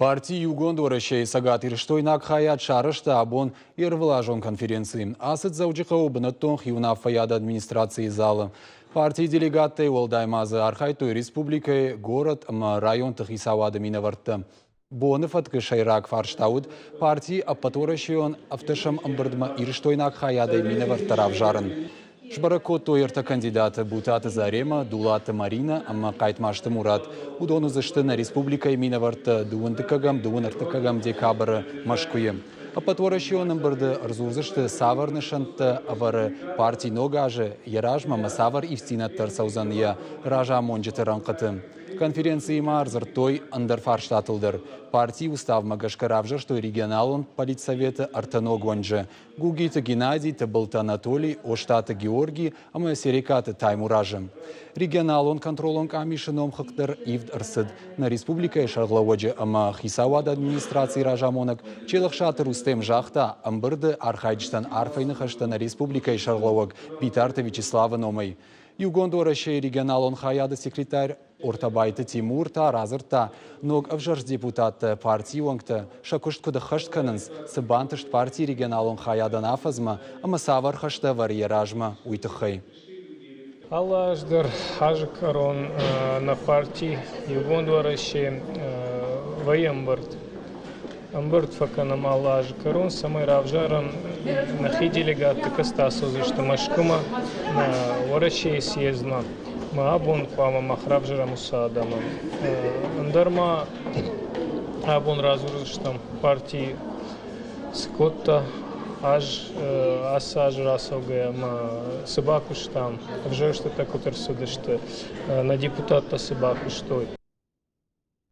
Парти Иугонд Уӕрӕсейы цӕгатирыстойнаг хайад сарӕзта абон йе рвылазон конференци. Ацыд Дзӕуджыхъӕуы бынӕттон хиуынаффӕйады администрацийы залы. Партийы делегаттӕй уӕлдай ма дзы архайдтой республикӕйы, горӕт ӕмӕ районты хицауады минӕвӕрттӕ. Боны фӕткы сӕйраг фарста уыд партийы ӕппӕтуӕрӕсейон ӕвдӕсӕм ӕмбырдмӕ ирыстойнаг хайадӕй минӕвӕрттӕ равзарын. Сбӕрӕг кодтой ӕртӕ кандидаты Бутаты Заремӕ, Дулаты Маринӕ ӕмӕ Хъайтмазты Мурат. Уыдон уыдзысты нӕ республикӕйы минӕвӕрттӕ дыууын дыккӕгӕм, дыууын ӕртыккӕгӕм декабры Мӕскуыйы. Ӕппӕтуӕрӕсеон ӕмбырды ӕрдзурдзысты, цавӕр нысӕнттӕ ӕвӕры парти ног азы йӕ размӕ ӕмӕ цавӕр ивддзинӕдтӕ ӕрцӕудзӕн йӕ разамонджыты рӕнхъыты. Конференцийы ма ӕрдзырдтой ӕндӕр фарстатыл дӕр. Партийы уставмӕ гӕсгӕ равзӕрстой регионалон политсоветы ӕртӕ ног уӕнджы. Гугиты Геннадий, Тыбылты Анатолий, Остъаты Георгий ӕмӕ Серикаты Таймуразы. Регионалон контролон къамисы номхыгъд дӕр ивд ӕрцыд. Нӕ республикӕйы сӕргълӕууӕджы ӕмӕ хицауады администрацийы разамонӕг Челӕхсаты Рустем загъта, ӕмбырды архайджытӕн арфӕйы ныхӕстӕ нӕ республикӕйы сӕргълӕууӕг Битарты Вячеславы номӕй. Иугонд Уӕрӕсейы регионалон хайады секретарь Ортабайты Тимур та радзырдта, ног ӕвзӕрст депутаттӕ, партийы уӕнгтӕ сӕ куыст куыд ӕххӕст кӕнынц, цы бантыст партийы регионалон хайадӕн афӕдзмӕ ӕмӕ цавӕр хӕстӕ ӕвӕры йӕ размӕ, уый тыххӕй. Алы аз дӕр азы кӕрон нӕ парти Иугонд Уӕрӕсе вӕййы ӕмбырд. Ӕмбырд фӕкӕнӕм алы азы кӕрон, цӕмӕй равзарӕм нӕхи делегатты, кӕцытӕ ацӕудзысты Мӕскуымӕ, Уӕрӕсейы съездмӕ. Мӕ абон хъуамӕ мах равзарӕм уыцы адӕмы. Ӕндӕр ма абон радзурдзыстӕм парти цы кодта аз ацы аз рацӕугӕйӕ ӕмӕ цы бакуыстам, ӕвзӕрстытӕ куыд ӕрцыдысты, нӕ депутаттӕ цы бакуыстой.